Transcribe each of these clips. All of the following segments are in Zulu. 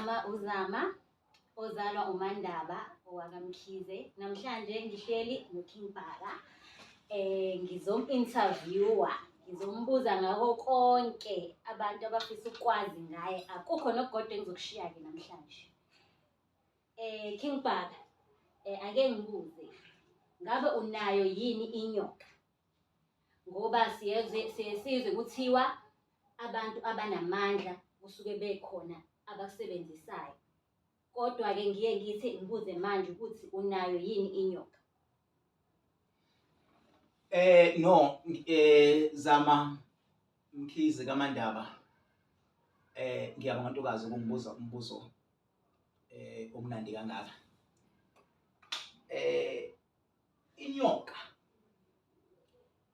Igama uZama ozalwa uMandaba owakaMkhize. Namhlanje ngihleli noKing Bhaka. Ngizom-interviewer, ngizombuza ngako konke abantu abafisa ukwazi ngaye. Akukho nokukodwa engizokushiya-ke namhlanje. King Bhaka, ake ngibuze, ngabe unayo yini inyoka? Ngoba siyezwe siye sizwe kuthiwa abantu abanamandla kusuke bekhona abakusebenzisayo. Kodwa-ke ngiye ngithi ngibuze manje ukuthi unayo yini inyoka? No, Zama Mkhize kaMandaba. Ngiyabonga ntokazi ukungibuza umbuzo omnandi kangaka. Inyoka,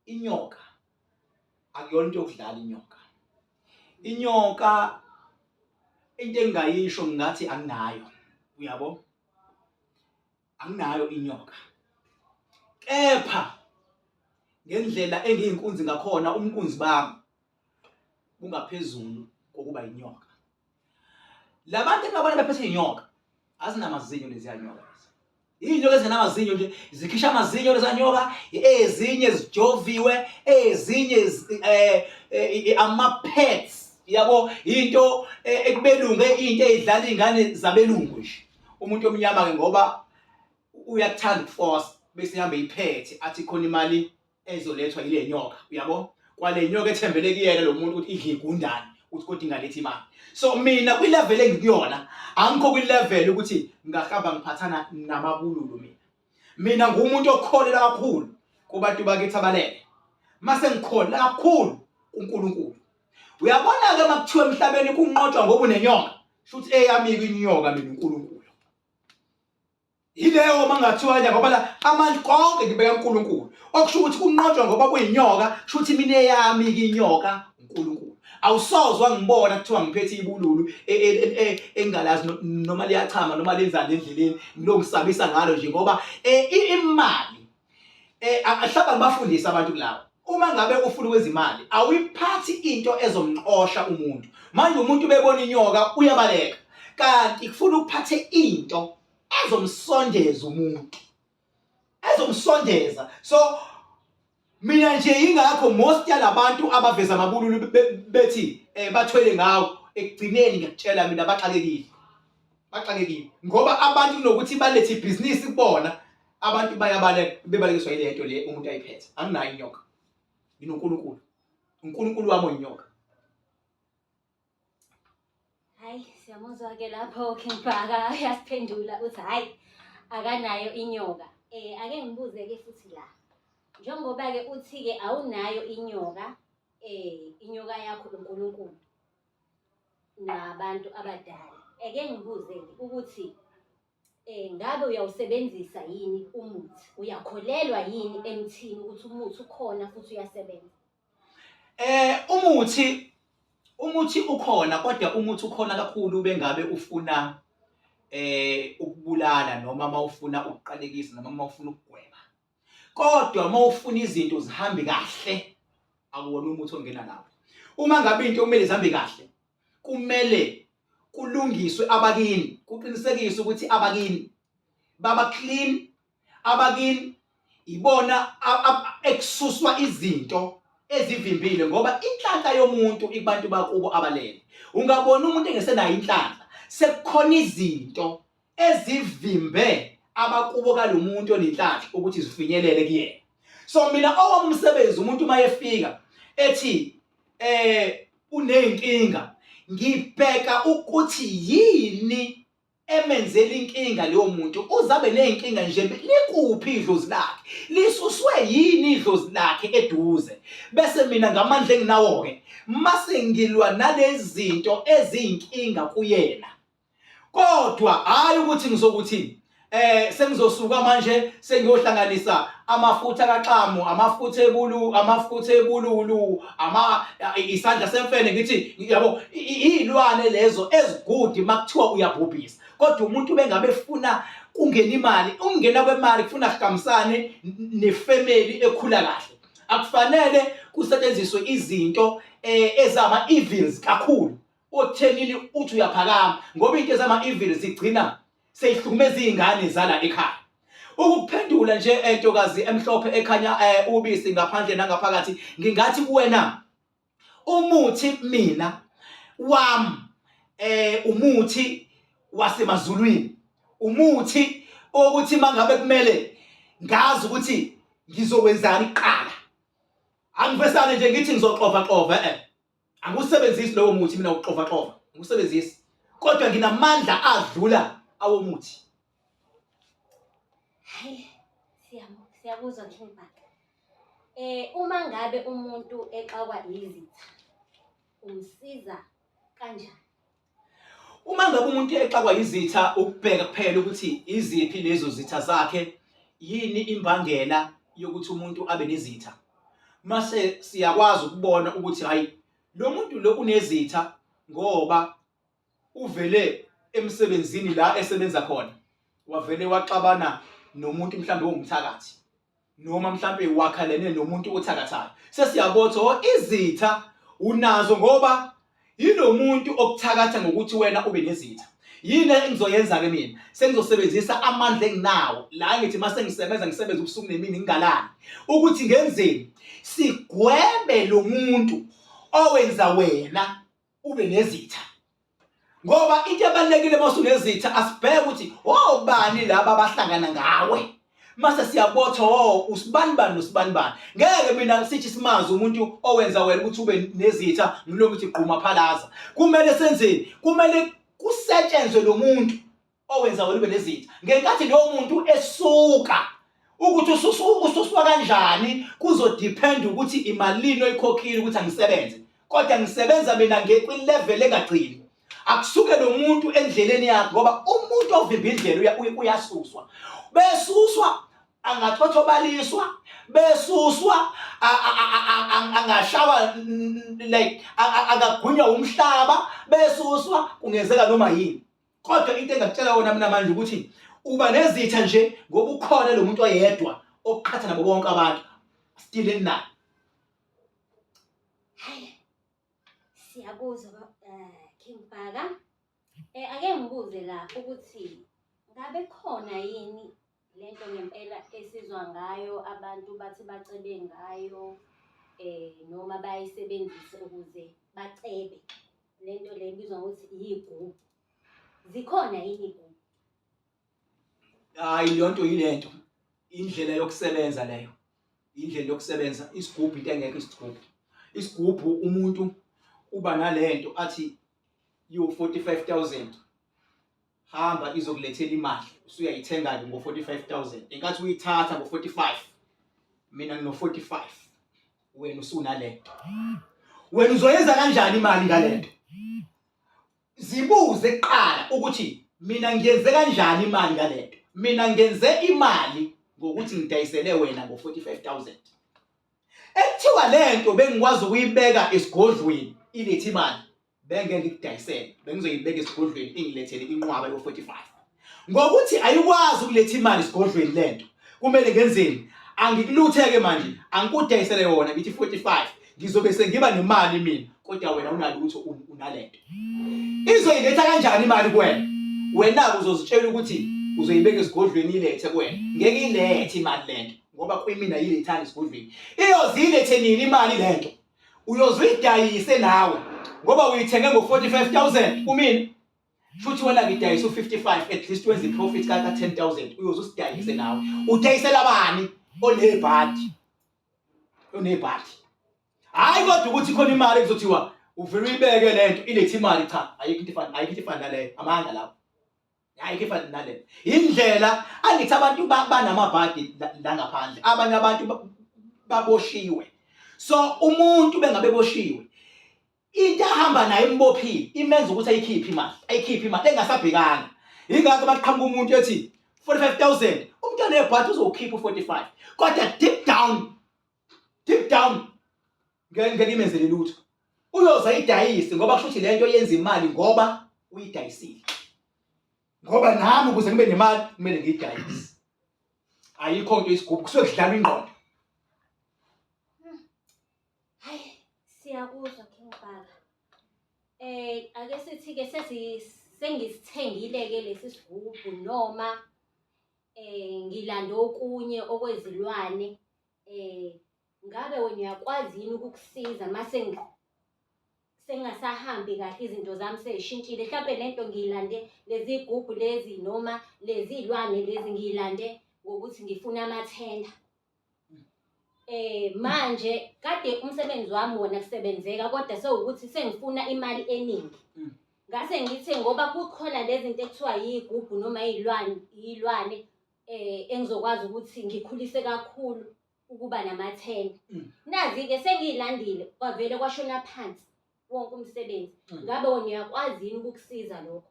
inyoka akuyona into yokudlala inyoka. Inyoka into engingayisho ngingathi anginayo, uyabo? Anginayo inyoka. Kepha ngendlela engiyinkunzi ngakhona umnkunzi bami bungaphezulu kokuba inyoka. Labantu engabona bephethe inyoka azinamazinyo leziya nyoka lezi. Iy'nyoka ezinamazinyo nje zikhisha amazinyo leza nyoka, ezinye zijoviwe, ezinye ama-pets yabo, into ekubelungu, into ey'dlala iy'ngane zabelungu nje. Umuntu omnyama-ke ngoba uyakuthanda ukufosa bese ihambe iphethe athi khona imali ezolethwa yile nyoka, uyabo, kwale nyoka ethembele kuyena lo muntu ukuthi idle igundane ukuthi kodwa ingalethi imali. So mina kwi-level engikuyona angikho kwi-level ukuthi ngingahamba ngiphathana namabululu. Mina ngumuntu okholelwa kakhulu kubantu bakithi abalele, mase ngikholelwa kakhulu kuNkulunkulu. Uyabona-ke uma kuthiwa emhlabeni kunqotshwa ngoba unenyoka, shuthi eyami-ke inyoka mina uNkulunkulu. Yileyo uma ngathiwa nje ngoba la amandla konke ngibeka uNkulunkulu. Okusho ukuthi kunqotshwa ngoba kuyinyoka, shuthi mina eyami ke inyoka uNkulunkulu. Awusozwa ngibona kuthiwa ngiphethe ibululu e, e, e, engingalazi noma liyachama noma lenzani endleleni, ngilongisabisa ngalo nje ngoba imali ahlaba ngibafundise abantu kulawo. Uma ngabe ufuna ukwenza imali, awuyiphathi into ezomxosha umuntu. Manje umuntu bebona inyoka uyabaleka. Kanti kufuna uphathe into ezomsondeza umuntu, ezomsondeza. So mina nje yingakho most yalabantu abaveza amabululu bethi bathwele ngawo, ekugcineni ngiyakutshela mina baxakekile, baxakekile ngoba abantu kunokuthi balethe ibhizinisi kubona abantu bayabaleka, bebalekiswa yile nto le umuntu ayiphethe. Anginayo inyoka, nginoNkulunkulu, uNkulunkulu wami oyinyoka. Hayi, siyamuzwa-ke lapho King Bhaka uyasiphendula uthi hhayi akanayo inyoka. Ake ngibuze-ke futhi la, njengoba-ke uthi-ke awunayo inyoka, inyoka yakho uNkulunkulu nabantu abadala. Ake ngibuze-ke ukuthi ngabe uyawusebenzisa yini umuthi? Uyakholelwa yini emthini ukuthi umuthi ukhona futhi uyasebenza? Umuthi ukhona, kodwa umuthi ukhona kakhulu bengabe ufuna ukubulala noma mawufuna ukuqalekisa noma mawufuna ukugweba. Kodwa mawufuna izinto zihambe kahle akuwona umuthi ongena lapho. Uma ngabe into kumele zihambe kahle, kumele kulungiswe abakini, kuqinisekiswe ukuthi abakini baba clean, abakini ibona ekususwa izinto ezivimbile, ngoba inhlanhla yomuntu ikubantu bakubo abalele. Ungabona umuntu engesenayo inhlanhla, sekukhona izinto ezivimbe abakubo kalomuntu onenhlanhla ukuthi zifinyelele kuyena. So mina owami umsebenzi, umuntu uma efika ethi uneyinkinga, ngibheka ukuthi yini emenzela inkinga leyo muntu, uzabe ney'nkinga nje, likuphi idlozi lakhe, lisuswe yini idlozi lakhe eduze, bese mina ngamandla enginawo-ke mase ngilwa nalezi zinto eziyinkinga kuyena. Kodwa hhayi ukuthi ngizokuthi sengizosuka manje sengiyohlanganisa amafutha kaxamu, amafutha ebulu, amafutha ebululu, ama isandla semfene, ngithi yabo izilwane lezo ezigudi makuthiwa uyabhubhisa. Kodwa umuntu bengabe efuna kungena imali, ukungena kwemali kufuna kuhambisane nefamily ekhula kahle. Akufanele kusetshenziswe izinto ezama evils kakhulu. Othenini uthi uyaphakama ngoba into ezama-evil zigcina seyihlukumeza iy'ngane zala ekhaya. Ukuphendula nje entokazi emhlophe ekhanya ubisi ngaphandle nangaphakathi, ngingathi kuwena umuthi mina wami umuthi wasemazulwini, umuthi okuthi mangabe kumele ngazi ukuthi ngizokwenzani kuqala, angivesane nje ngithi ngizoxova xova, angiwusebenzisi lowo muthi mina ukuxovaxova, angiwusebenzisi, kodwa nginamandla adlula awomuthi. Hayi, siyakuzwa King Bhaka. Uma ngabe umuntu exakwa yizitha, umsiza kanjani? Uma ngabe umuntu exakwa yizitha, ukubheka kuphela ukuthi iziphi lezo zitha zakhe, yini imbangela yokuthi umuntu abe nezitha. Mase siyakwazi ukubona ukuthi hayi, lo muntu lo unezitha ngoba uvele emsebenzini la esebenza khona wavele waxabana nomuntu mhlambe owumthakathi, noma mhlambe wakhalene nomuntu othakathayo. Sesiyabotha oh, izitha unazo ngoba yilomuntu okuthakatha ngokuthi wena ube nezitha. Yini engizoyenza ke mina? Sengizosebenzisa amandla enginawo la, ngithi mase ngisebenza ngisebenza ubusuku nemini ngingalali, ukuthi ngenzeni sigwebe lo muntu owenza wena ube nezitha. Ngoba into ebalulekile uma usunezitha, asibheke ukuthi obani laba abahlangana ngawe, mase siyabotha oh usibani bani nosibani bani. Ngeke mina sithi simazi umuntu owenza wena ukuthi ube nezitha, ngilokhu ukuthi gquma phalaza. Kumele senzeni? Kumele kusetshenzwe lo muntu owenza wena ube nezitha. Ngenkathi lowo muntu esuka, ukuthi ususwa kanjani kuzodepend ukuthi imalini oyikhokhile ukuthi angisebenze. Kodwa ngisebenza mina kwi-level engagcini. Akusuke lo muntu endleleni yakho, ngoba umuntu ovimba indlela uyasuswa. Besuswa angathothobaliswa, besuswa angashawa, like angagunywa umhlaba, besuswa kungenzeka noma yini. Kodwa into engakutshela wona mina manje ukuthi uba nezitha nje ngoba ukhona lo muntu oyedwa okuqhatha nabo bonke abantu still enayo. Hayi, siyakuzwa King Bhaka. Ake ngibuze la ukuthi ngabe khona yini lento ngempela esizwa ngayo abantu bathi bacebe ngayo, noma bayisebenzise ukuze bacebe, lento le ibizwa ngokuthi yigubhu. Zikhona yini igubhu? Hayi, leyo nto yilento indlela yokusebenza leyo, indlela yokusebenza isigubhu, into engekho isigubhu. Isigubhu umuntu uba nalento athi yo 45000 hamba izokulethela imali, usuyayithenga-ke ngo-45000. Enkathi uyithatha ngo-45, mina ngino-45, wena usunalento. Wena uzoyenza kanjani imali ngalento? Zibuze kuqala ukuthi mina ngiyenze kanjani imali ngalento. Mina ngenze imali ngokuthi ngidayisele wena ngo-45000. Ekuthiwa lento bengikwazi ukuyibeka esigodlweni ilethe imali, bengeke ngikudayisele, bengizoyibeka esigodlweni ingilethele inqwaba yo-45. Ngokuthi ayikwazi ukuletha imali esigodlweni lento, kumele ngenzeni? Angikulutheke manje, angikudayisele yona ngithi 45, ngizobe sengiba nemali mina, kodwa wena unalutho, unalento. Izoyiletha kanjani imali kuwena? Wena uzozitshela ukuthi uzoyibeka esigodlweni ilethe kuwena. Ngeke ilethe imali lento, ngoba kwimina yilethani esigodlweni. Iyoze ilethe nini imali lento? Uyoze uyidayise nawe ngoba uyithenge ngo-45000 kumina. Shuthi wena ngidayisa u-55, at least wenza i-profit ka-10000. Uyoze usidayise nawe. Udayisela bani onebhadi? Onebhadi. Hayi, kodwa ukuthi khona imali ekuzothiwa uvele uyibeke lento ilethe imali, cha, ayikho into efana, ayikho into efana naleyo, amanga lapho. Ayikho efana naleyo. Indlela angithi abantu banamabhadi la ngaphandle, abanye abantu baboshiwe. So umuntu bengabe boshiwe, into ahamba nayo imbophile, imenza ukuthi ayikhiphe imali, ayikhiphe imali engasabhekanga. Yingakho baqhamuka umuntu ethi 45000, umuntu onebhadi uzowukhipha u-45, kodwa deep down, deep down ngeke imenzele lutho. Uyoze ayidayise ngoba kusho ukuthi lento yenza imali ngoba uyidayisile. Ngoba nami ukuze ngibe nemali kumele ngiyidayise. Ayikho into isigubhu, kusuke kudlalwa ingqondo. Hayi, siyakuzwa King Bhaka. Ake sithi-ke sengisithengile-ke lesi sigubhu noma ngilande okunye okwezilwane, ngabe wena uyakwazi yini ukukusiza mase sengingasahambi kahle izinto zami sey'shintshile, hlampe le nto ngiyilande lezi gubhu lezi noma lezi y'lwane lezi ngiyilande ngokuthi ngifuna amathenda. Manje kade umsebenzi wami wona kusebenzeka kodwa sewukuthi sengifuna imali eningi. Ngase ngithi ngoba kukhona lezi zinto ekuthiwa yiy'gubhu noma iy'lwane iy'lwane engizokwazi ukuthi ngikhulise kakhulu ukuba namathenda. Nazi-ke sengiyilandile kwavele kwashona phansi wonke umsebenzi. Ngabe wena uyakwazi yini ukukusiza lokho?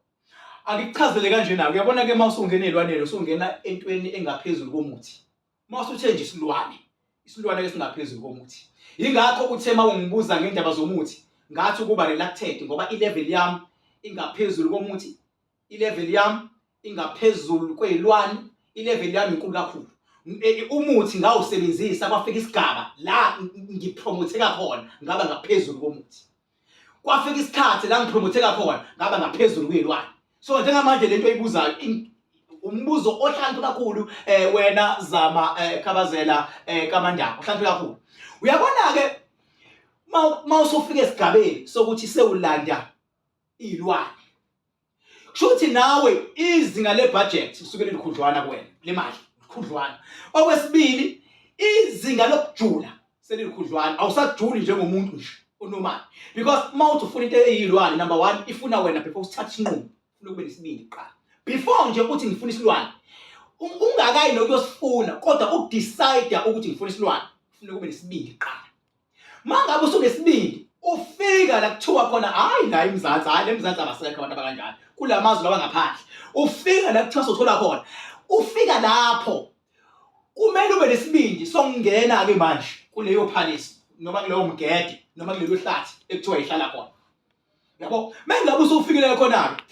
Angikuchazele kanjena-ke, uyabona-ke uma usungena ey'lwaneni usungena entweni engaphezulu komuthi. Uma usuthe nje isilwane, isilwane ke singaphezulu komuthi. Yingakho uthe uma ungibuza ngendaba zomuthi, ngathi ukuba reluctant ngoba i-level yami ingaphezulu komuthi, i-level yami ingaphezulu kwey'lwane, i-level yami inkulu kakhulu. Umuthi ngawusebenzisa kwafika isigaba la ngipromotheka khona ngaba ngaphezulu komuthi. Kwafika isikhathi la ngipromotheka khona ngaba ngaphezulu kwey'lwane. So njengamanje lento oyibuzayo umbuzo ohlakaniphe kakhulu wena Zama Khabazela kaMandaba, ohlakaniphe kakhulu. Uyabona ke uma usufika esigabeni sokuthi sewulanda iy'lwane, kusho ukuthi nawe izinga le-budget lisuke lilikhudlwana kuwena, le mali likhudlwana. Okwesibili, izinga lokujula selilikhudlwana, awusajuli njengomuntu nje onormal, because uma uthi ufuna into eyilwane, number one ifuna wena before usithatha isinqumo ufuna kube nesibindi kuqala before nje uthi ngifuna isilwane, ungakayi nokuyosifuna, kodwa ukudecide ukuthi ngifuna isilwane ufuna kube nesibindi kuqala. Uma ngabe usunesibindi ufika la kuthiwa khona hayi la eMzansi, hayi le Mzansi abasekho abantu abakanjalo, kula mazwe lawa ngaphandle, ufika la kuthiwa sothola khona, ufika lapho kumele ube nesibindi sokungena-ke manje kuleyo phalisi noma kuleyo mgede noma kulelo hlathi ekuthiwa ihlala khona, yabo. Mengabe usufikile khona-ke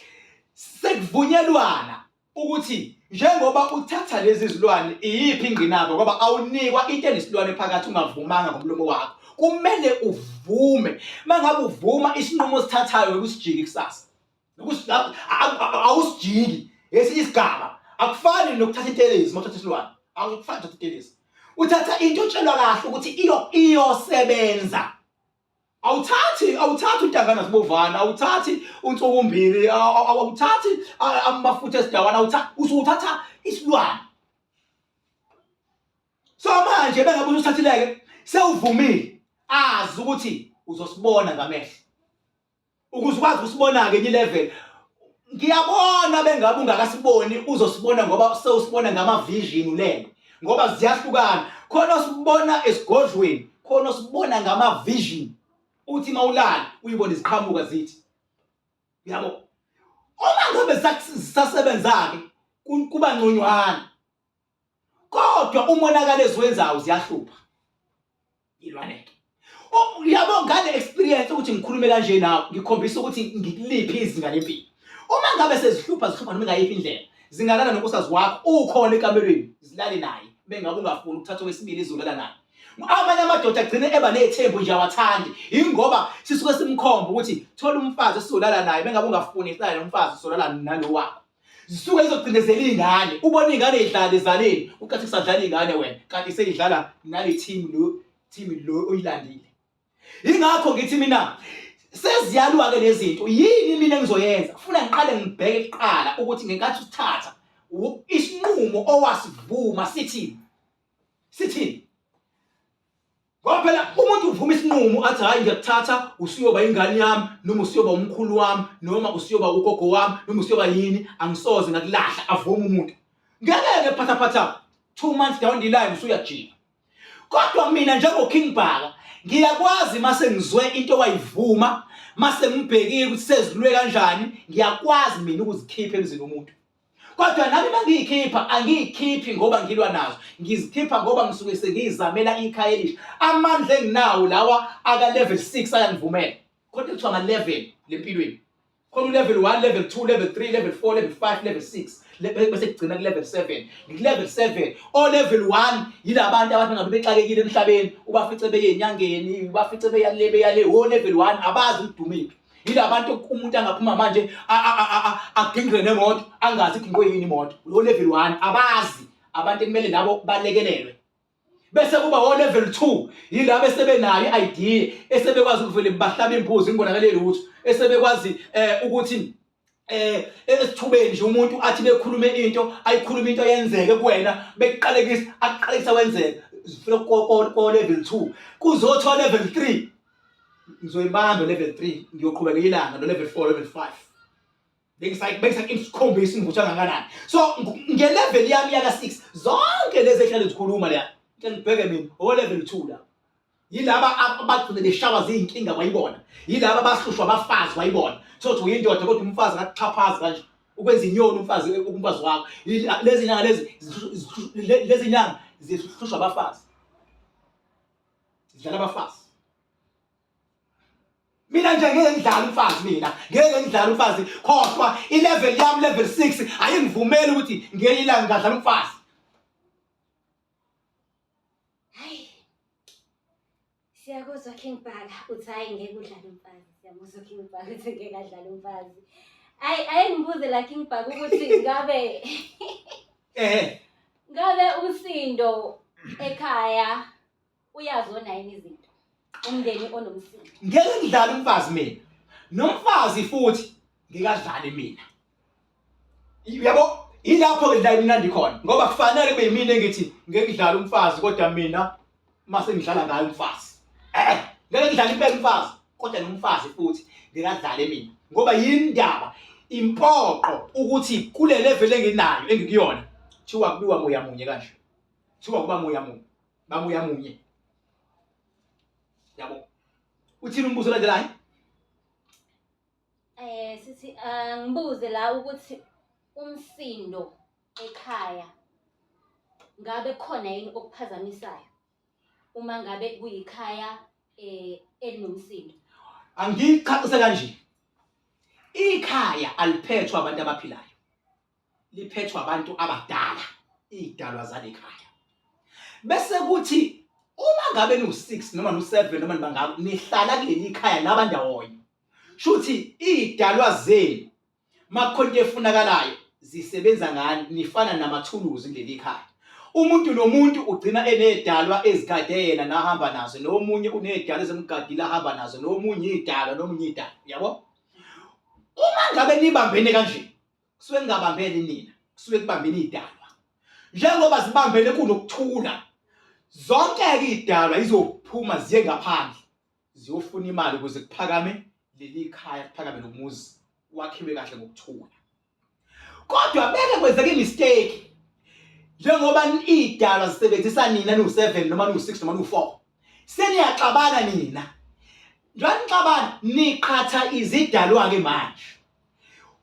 sekuvunyelwana ukuthi njengoba uthatha lezi zilwane iyiphi ingqinamba, ngoba awunikwa into enesilwane phakathi ungavumanga ngomlomo wakho, kumele uvume. Mangabe uvuma isinqumo osithathayo ukusijiki kusasa, awusijiki esinye isigaba. Akufani nokuthatha intelezi uma uthatha isilwane, akufani uthatha intelezi, uthatha into otshelwa kahle ukuthi iyosebenza. Awuthathi untangana sibovana, awuthathi unsukumbili, awuthathi amafutha esidawana, awuthathi, usuthatha isilwane. So manje bengabe usuthathileke sewuvumile, azi ukuthi uzosibona ngamehlo. Ukuze ukwazi ukusibona-ke enye level, ngiyabona bengabe ungakasiboni uzosibona ngoba sewusibona ngama-vision ulele, ngoba ziyahlukana. Khona osibona esigodlweni, khona osibona ngama-vision, uthi uma ulala uyibone ziqhamuka zithi, yabo. Uma ngabe zisasebenza-ke kuba ngconywana, kodwa umonakalo eziwenzayo ziyahlupha ilwaneke. Yabo, ngale experience ukuthi ngikhulume kanje nawe ngikhombisa ukuthi ngikuliphi izinga lempilo. Uma ngabe sezihlupha zihlupha noma ingayiphi indlela, zingalala nonkosikazi wakho ukhona ekamelweni, zilale naye bengabe ungafuni ukuthatha owesibili izolala naye. Amanye amadoda agcine eba nethembu nje awathandi, ingoba sisuke simkhomba ukuthi thola umfazi esizolala naye, bengabe ungafuni silale nomfazi uzolala nalo wakho. Zisuke zizocindezela iy'ngane, ubone iy'ngane y'dlala ezaleni, ukathi kusadlala iy'ngane wena, kanti seyidlala nale team lo team lo oyilandile. Yingakho ngithi mina seziyalwa-ke lezinto, yini mina engizoyenza? Kufuna ngiqale ngibheke kuqala ukuthi ngenkathi usithatha isinqumo owasivuma sithini, sithini? Ngoba phela umuntu uvuma isinqumo athi hayi ngiyakuthatha usuyoba ingane yami noma usuyoba umkhulu wami noma usuyoba ugogo wami noma usuyoba yini, angisoze ngakulahla, avume umuntu. Ngeke-ke phathaphatha 2 months down the line usuyajika. Kodwa mina njengo-King Bhaka ngiyakwazi mase ngizwe into owayivuma, mase ngibhekile ukuthi sezilwe kanjani, ngiyakwazi mina ukuzikhipha emzini womuntu. Kodwa nami mangiyikhipha angiyikhiphi ngoba ngilwa nazo, ngizikhipha ngoba ngisuke sengiyizamela ikhaya elisha. Amandla enginawo lawa aka level 6 ayangivumela. Kodwa kuthiwa ama level lempilweni. Khona u-level 1, level 2, level 3, level 4, level 5, level 6, bese kugcina ku-level 7. Ngiku-level 7. O-level 1 yilabantu abantu ngabe bexakekile emhlabeni, ubafice beye enyangeni, ubafice beya le beya le. O-level 1 abazi ukudumiphi. Yilabantu umuntu angaphuma manje agingqe nemoto angazi igingqwe yini imoto. Lo level 1 abazi abantu ekumele labo balekelelwe. Bese kuba o level 2 yilabo esebenayo i-idea esebekwazi ukuvele bahlaba imbuzi ingonakale lutho esebekwazi ukuthi esithubeni nje umuntu athi bekhulume into ayikhuluma into yenzeke kuwena bekuqalekisa akuqalekisa wenzeke zifike ko level 2 kuzothiwa level 3 ngizoyibamba level 3 ngiyoqhubeka ilanga no level 4 level 5 bengisayisikhombisa inguthu kangakanani so nge-level yami yaka-6 zonke lezi ehlale zikhuluma leya ngibheke mina o-level 2 la yilaba abagcine beshawa ziyinkinga kwayibona yilaba abahlushwa abafazi kwayibona thothi uyindoda kodwa umfazi akakuxhaphazi kanje ukwenza inyoni umfazi umfazi wakho lezi nyanga lezi lezi nyanga zihlushwa abafazi zidlala abafazi mina nje ngeke ngidlale umfazi mina ngeke ngidlale umfazi khohlwa i-level yami level 6 ayingivumeli ukuthi ngelinye ilanga ngadlala umfazi. Hayi. Siyakuzwa King Bhaka uthi hayi ngeke udlale umfazi. Siyamuzwa King Bhaka uthi ngeke adlale umfazi. Hayi ayi ngibuze la King Bhaka ukuthi ngabe ngabe umsindo ekhaya uyazona yini izinto umndeni onomsindo. Ngeke ngidlale umfazi mina. Nomfazi futhi ngikadlale mina. Uyabo ilapho ke la imnandi khona ngoba kufanele kube yimina engithi ngeke ngidlale umfazi kodwa mina mase ngidlala ngayo umfazi. Eh ngeke ngidlale impela umfazi kodwa nomfazi futhi ngikadlale mina ngoba yindaba impoqo ukuthi kule level enginayo engikuyona kuthiwa kubiwa moya munye kanje kuthiwa kuba moya munye bamoya munye yabo uthini umbuzo olandelayo? Sithi ngibuze la ukuthi umsindo ekhaya ngabe khona yini okuphazamisayo uma ngabe kuyikhaya elinomsindo? Angichacise kanje. Ikhaya aliphethwa abantu abaphilayo. Liphethwa abantu abadala, idalwa zalekhaya. Bese kuthi uma ngabe niwu-6 noma nu-7 noma nibangako nihlala kuleli khaya nabandawonye. Shuthi idalwa zenu makukhona into efunakalayo zisebenza ngani nifana namathuluzi kuleli khaya. Umuntu nomuntu ugcina enedalwa ezigade yena nahamba nazo nomunye unedalwa ezimgadile ahamba nazo nomunye idalwa nomunye idalwa yabo. Uma ngabe nibambene kanje kusuke kungabambene nina kusuke kubambene idalwa njengoba zibambene kunokuthula zonke-ke idalwa izophuma ziye ngaphandle ziyofuna imali ukuze kuphakame leli khaya kuphakame lo muzi wakhiwe kahle ngokuthula kodwa beke kwenzeka imistake njengoba idalwa zisebenzisa nina niwu-7 noma niwu-6 noma niwu-4 seniyaxabana nina njengoba nixabana niqhatha izidalwa-ke manje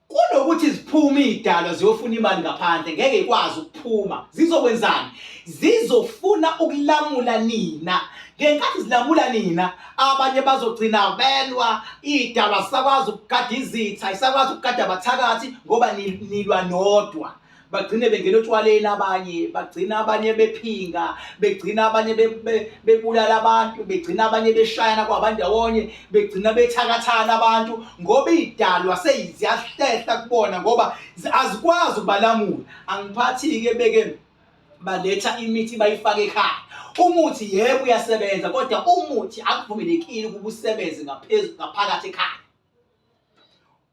Kunokuthi ziphume iy'dalwa ziyofuna imali ngaphandle ngeke ikwazi ukuphuma. Zizokwenzani? Zizofuna ukulamula nina. Ngenkathi zilamula nina, abanye bazogcina belwa, iy'dalwa zisakwazi ukugada izitha, isakwazi ukugada abathakathi ngoba nilwa nodwa. Bagcine bengena otshwaleni abanye, bagcina abanye bephinga, begcina abanye bebulala abantu, begcina abanye beshayana kwabandawonye, begcina bethakathana abantu ngoba idalwa seyiziyahlehla kubona ngoba azikwazi ukubalamula. Angiphathi-ke beke baletha imithi bayifake ekhaya. Umuthi yebo uyasebenza kodwa umuthi akuvumelekile ukuba usebenze ngaphezu ngaphakathi ekhaya.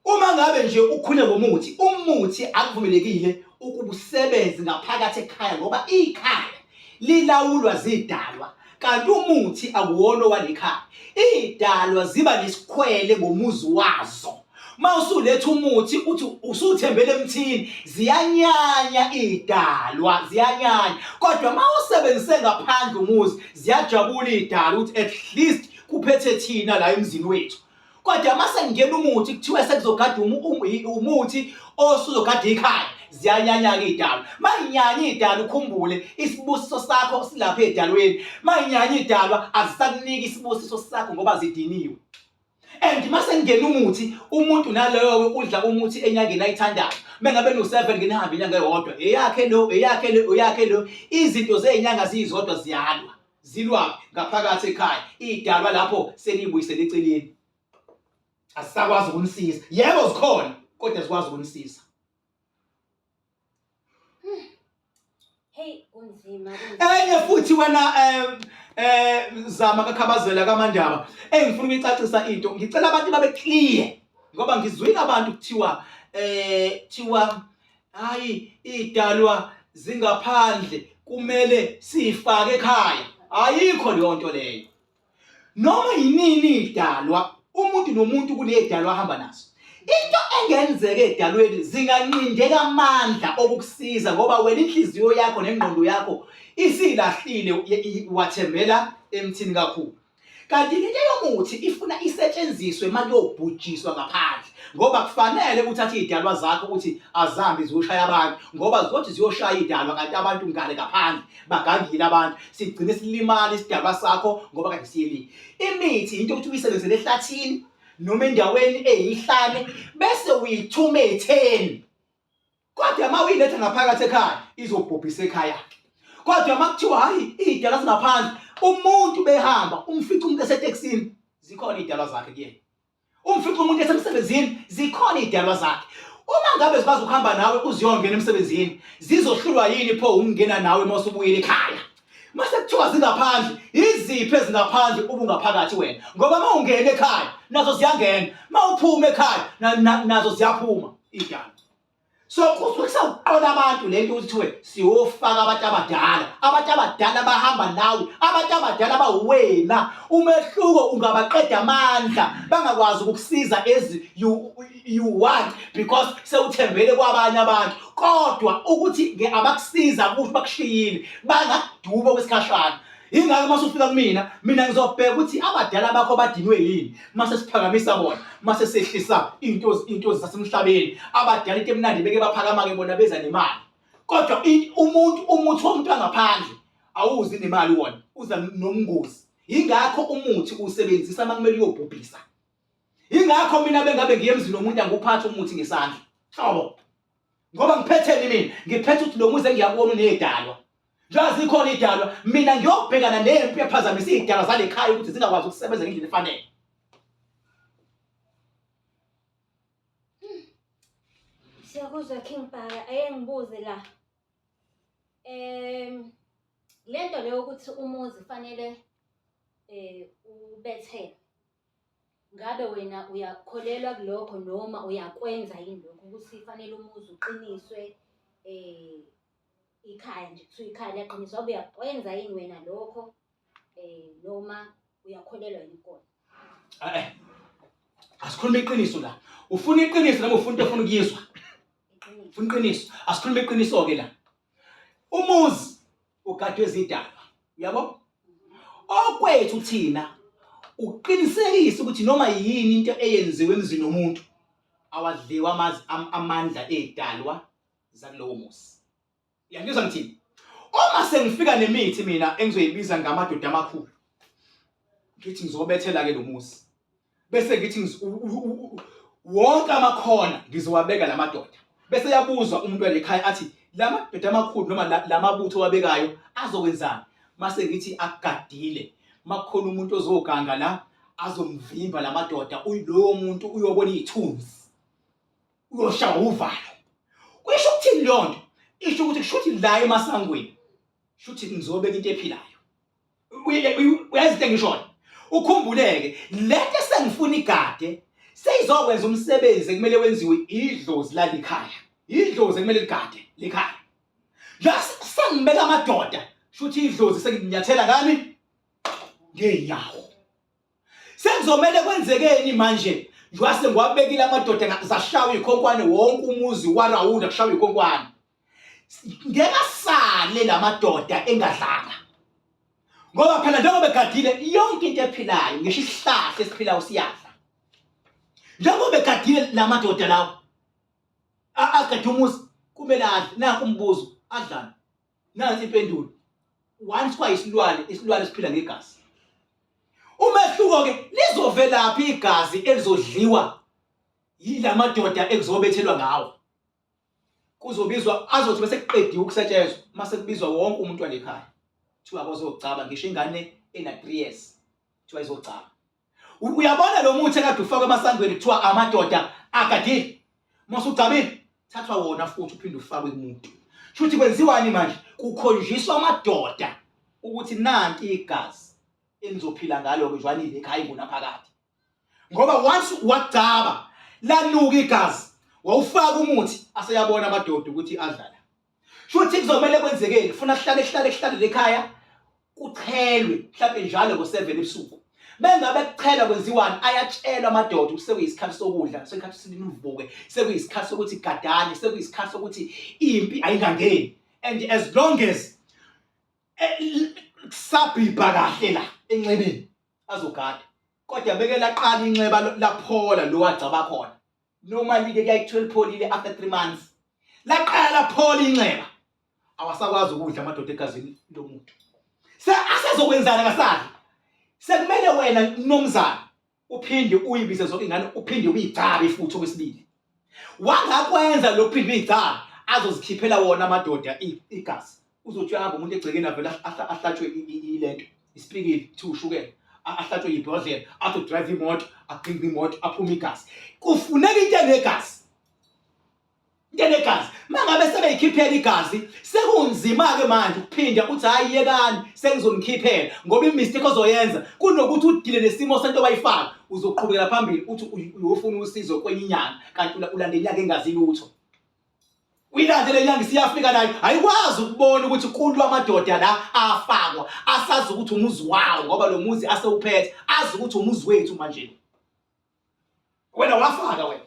Uma ngabe nje ukhule ngomuthi, umuthi akuvumelekile ukuba usebenze ngaphakathi ekhaya ngoba ikhaya lilawulwa zidalwa kanti umuthi akuwona owalekhaya. Idalwa ziba nesikhwele ngomuzi wazo. Uma usuletha umuthi uthi usuthembele emthini ziyanyanya idalwa ziyanyanya kodwa uma usebenzise ngaphandle umuzi ziyajabula idalwa ukuthi at least kuphethe thina la emzini wethu. Kodwa uma sekungena umuthi kuthiwe sekuzogada umuthi osuzogada ikhaya ziyanyanya-ke iy'dalwa. Mayinyanya iy'dalwa ukhumbule isibusiso sakho silapha ey'dalweni. Mayinyanya iy'dalwa azisakuniki isibusiso sakho ngoba zidiniwe. And uma sekungena umuthi umuntu naloyo-ke udla umuthi enyangeni ayithandayo. Mengabe niwu-seven ngeke nihambe inyanga eyodwa eyakhe lo eyakhe lo eyakhe lo izinto zey'nyanga ziyizodwa ziyalwa. Zilwaphi? Ngaphakathi ekhaya. Idalwa lapho seniyibuyisele eceleni. Asisakwazi ukunisiza. Yebo zikhona, kodwa zikwazi ukunisiza. Hey kunzima kunzima. Enye futhi wena eh eh zama kakhabazela kamandaba engifuna ukuyicacisa into ngicela abantu babe clear ngoba ngizwile abantu kuthiwa eh kuthiwa hayi idalwa zingaphandle kumele sifake ekhaya ayikho leyo nto leyo Noma yinini idalwa, umuntu nomuntu kunedalwa ahamba naso. Into engenzeka edalweni zinganqindeka amandla okukusiza ngoba wena inhliziyo yakho nengqondo yakho isilahlile wathembela emthini kakhulu. Kanti into yomuthi ifuna isetshenziswe makuyobhujiswa ngaphandle ngoba kufanele uthathe iy'dalwa zakho ukuthi azihambe ziyoshaya abantu ngoba zizothi ziyoshaya iy'dalwa kanti abantu ngale ngaphandle bagangile abantu sigcine silimala isidalwa sakho ngoba kade siyelile imithi into ukuthi uyisebenzele ehlathini noma endaweni eyihlane bese uyithuma etheni kodwa uma uyiletha ngaphakathi ekhaya izobhubhisa ekhaya kodwa uma kuthiwa hayi iy'dalwa zingaphandle umuntu behamba umfica umuntu esetekisini zikhona iy'dalwa zakhe kuyena Umfica umuntu esemsebenzini zikhona izidalwa zakhe. Uma ngabe zikwazi ukuhamba nawe uziyongena emsebenzini, zizohlulwa yini pho ukungena nawe uma usubuyile ekhaya? Mase kuthiwa zingaphandle, iziphi ezingaphandle ubungaphakathi wena? Ngoba uma ungena ekhaya nazo ziyangena, uma uphuma ekhaya nazo ziyaphuma idalwa. So kusuke kusawuqola abantu lento ukuthi kuthiwe siyofaka abantu abadala. Abantu abadala bahamba nawe, abantu abadala bawuwena. Umehluko ungabaqeda amandla bangakwazi ukukusiza as you you want because sewuthembele kwabanye abantu. Kodwa ukuthi ke abakusiza ukuthi bakushiyile bangakuduba okwesikhashana. Yingakho uma usufika kumina, mina ngizobheka ukuthi abadala bakho badinwe yini. Mase siphakamisa bona, mase sehlisa into into zasemhlabeni. Abadala into emnandi beke baphakama ke bona beza nemali. Kodwa umuntu umuthi womuntu angaphandle awuzi nemali wona, uza nomngozi. Yingakho umuthi usebenzisa uma kumele uyobhubhisa. Yingakho mina bengabe ngiye emzini womuntu anguphatha umuthi ngesandla. Hlobo. Ngoba ngiphetheni mina? Ngiphethe ukuthi lo muzi engiyakuwona unedalwa. Njengoba zikhona idalwa, mina ngiyobhekana nempi ephazamisa iy'dalwa zale khaya ukuthi zingakwazi ukusebenza ngendlela efanele. Siyakuzwa King Bhaka, ake ngibuze la. Lento leyo ukuthi umuzi fanele ubethelwe. Ngabe wena uyakholelwa kulokho noma uyakwenza yini lokho ukuthi fanele umuzi uqiniswe ikhaya nje kuthiwa ikhaya liyaqiniswa wabe uyakwenza yini wena lokho noma uyakholelwa yini kukona? Eh, asikhulume iqiniso la. Ufuna iqiniso noma ufuna into ofuna ukuyizwa? Ufuna iqiniso. Asikhulume iqiniso-ke la. Umuzi ugadwe zidalwa. Uyabo? Okwethu thina ukuqinisekisa ukuthi noma yini into eyenziwe emzini womuntu awadliwa amandla edalwa zakulowo muzi. Uyangizwa ngithini? Uma sengifika nemithi mina engizoyibiza ngamadoda amakhulu ngithi ngizobethela ke lo muzi bese ngithi wonke amakhona ngizowabeka lamadoda bese yabuzwa umuntu walekhaya athi lamadoda amakhulu noma lamabutho owabekayo azokwenzani mase ngithi agadile makukhona umuntu ozoganga la azomvimba lamadoda uyilowo muntu uyobona izithunzi uyoshawa uvalo kusho ukuthini leyo nto isho ukuthi kusho ukuthi la emasangweni shuthi ngizobeka into ephilayo uyazi into engishoyo ukhumbuleke lento esengifuna igade seyizokwenza umsebenzi ekumele wenziwe idlozi lalikhaya idlozi ekumele ligade likhaya njengoba sengibeka amadoda shuthi idlozi senginyathela ngani ngeenyawo Sekuzomele kwenzekeni manje? Njengoba sengiwabekile amadoda zashawa ikhonkwane wonke umuzi warawunda kushawa ikhonkwane. Ngeke asale lamadoda engadlanga. Ngoba phela njengoba egadile yonke into ephilayo ngisho isihlahla esiphilayo siyadla. Njengoba egadile lamadoda lawo agade umuzi kumele adle. Nanku umbuzo adlani? Nansi impendulo. Once kwayisilwane, isilwane siphila ngegazi. Umehluko ke lizovelaphi igazi elizodliwa yilamadoda ekuzobethelwa ngawo. Kuzobizwa azothi bese kuqediwe ukusetshenzwa mase kubizwa wonke umuntu walekhaya. Kuthiwa kozogcaba ngisho ingane ena 3 years. Kuthiwa izogcaba. Uyabona lo muthi ekade ufakwe emasangweni kuthiwa amadoda agadile. Masugcabile thathwa wona futhi uphinde ufakwe kumuntu. Shuthi kwenziwani manje? Kukhonjiswa amadoda ukuthi nanti igazi enizophila ngalo-ke jwanile ekhaya ingunaphakade. Ngoba once wagcaba lanuka igazi wawufaka umuthi aseyabona amadoda ukuthi adlala. Shuthi kuzomele kwenzekeni? Kufuna kuhlale kuhlale kuhlale lekhaya kuchelwe mhlawumbe njalo ngo-7 ebusuku. Bengabe kuchela kwenziwani? Ayatshelwa amadoda ukuthi sekuyisikhathi sokudla, sekuyisikhathi sokuthi nivuke, sekuyisikhathi sokuthi gadani, sekuyisikhathi sokuthi impi ayingangeni. And as long as kusabhibha kahle la enxebeni azogada. Kodwa beke laqala inxeba laphola lo wagcaba khona. Normally ke kuyaye kuthiwe lipholile after 3 months. Laqala laphola inxeba. Awasakwazi ukudla amadoda egazini lomuntu. Se asezokwenzana kasadli. Sekumele wena mnumzana uphinde uyibize zonke ingane uphinde uyigcabe futhi okwesibili. Wangakwenza lokhu phinde uyigcabe azozikhiphela wona amadoda igazi. Uzothi uyahamba umuntu egcekeni avele ahlatshwe ilento isipikili kuthiwa ushukela ahlatshwe yibhodlela athi udrive imoto agingqe imoto aphume igazi. Kufuneka into enegazi. Into enegazi. Mangabe sebeyikhiphela igazi sekunzima-ke manje ukuphinda uthi hhayi yekani sengizonikhiphela ngoba i-mistake ozoyenza kunokuthi udile nesimo sento wayifaka uzoqhubekela phambili uthi uyofuna usizo kwenye inyanga kanti ulanda inyanga engazi lutho. Uyilande le nyanga isiyafika nayo ayikwazi ukubona ukuthi kulwa amadoda la afakwa asazi ukuthi umuzi wawo ngoba lo muzi asewuphethe azi ukuthi umuzi wethu manje. Wena wafaka wena.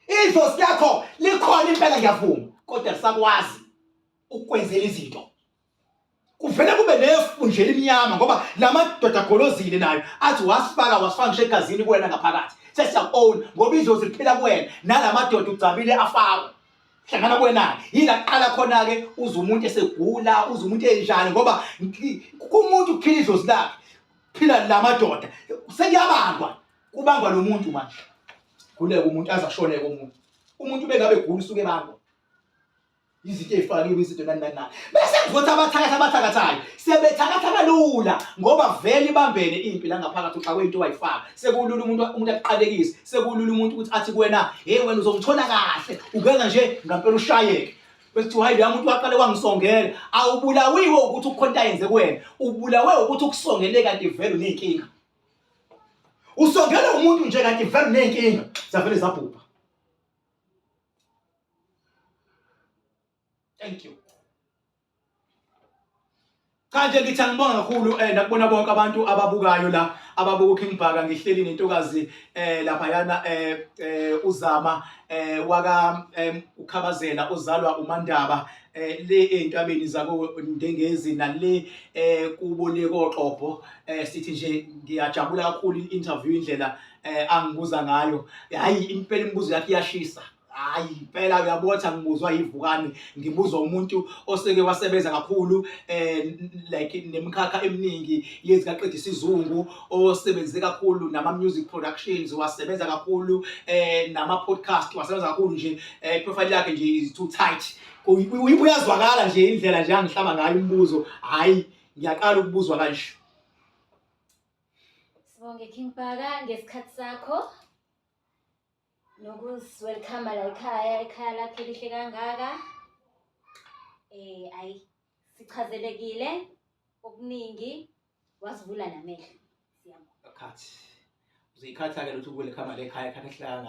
Idlozi lakho likhona impela ngiyavuma kodwa lisakwazi ukukwenzela izinto. Kuvele kube nefu nje elimnyama ngoba lamadoda agolozile nayo athi wasifaka wasifaka ngisho egazini kuwena ngaphakathi. Sesiyaku-own ngoba idlozi liphila kuwena nalamadoda ugcabile afakwa. Hlangana kuwena yila kuqala khona ke uze umuntu esegula uze umuntu enjani ngoba kumuntu kuphila idlozi lakhe phila lamadoda sekuyabangwa kubangwa lo muntu manje guleke umuntu aze ashoneke umuntu umuntu bengabe gula usuke ebangwa izinto ey'fakiwe izinto nani nani nani bese kuzothi abathakathi abathakathayo sebethakatha kalula ngoba vele ibambene impi la ngaphakathi uxakwe into wayifaka sekulula umuntu umuntu akuqalekise sekulula umuntu ukuthi athi kuwena hey wena uzongithola kahle ungenza nje ngampela ushayeke bese kuthiwa hayi loya muntu waqale wangisongela awubulawiwe ukuthi ukhonto ayenze kuwena ubulawe ukuthi ukusongele kanti vele uney'nkinga Usongela umuntu nje kanti vele unenkinga zavele zabhubha. Thank you. Cha nje ngithi angibonga kakhulu nakubona bonke abantu ababukayo la ababuka uKing Bhaka ngihleli nentokazi lapha yana uZama waka uKhabazela uzalwa uMandaba le ezintabeni zako Ndengezi nale kubo le koXobho sithi nje ngiyajabula kakhulu i-interview indlela angibuza ngayo hayi impela imibuzo yakhe iyashisa hayi impela uyabotha ngibuzwa yivukane ngibuzwa umuntu oseke wasebenza kakhulu like nemikhakha eminingi yezikaqeda isizungu osebenze kakhulu nama music productions wasebenza kakhulu nama podcast wasebenza kakhulu nje profile yakhe nje is too tight uyazwakala nje indlela nje angihlaba ngayo umbuzo hayi ngiyaqala ukubuzwa kanje. Sibonge King Bhaka ngesikhathi sakho nokusi-welcome la ekhaya, ekhaya lakho elihle kangaka. Ayi sichazelekile okuningi wasivula namehlo. Siyabonga. Khathi. Uzoyikhatha ke lutho uku-welcome la ekhaya khathi ehlanga.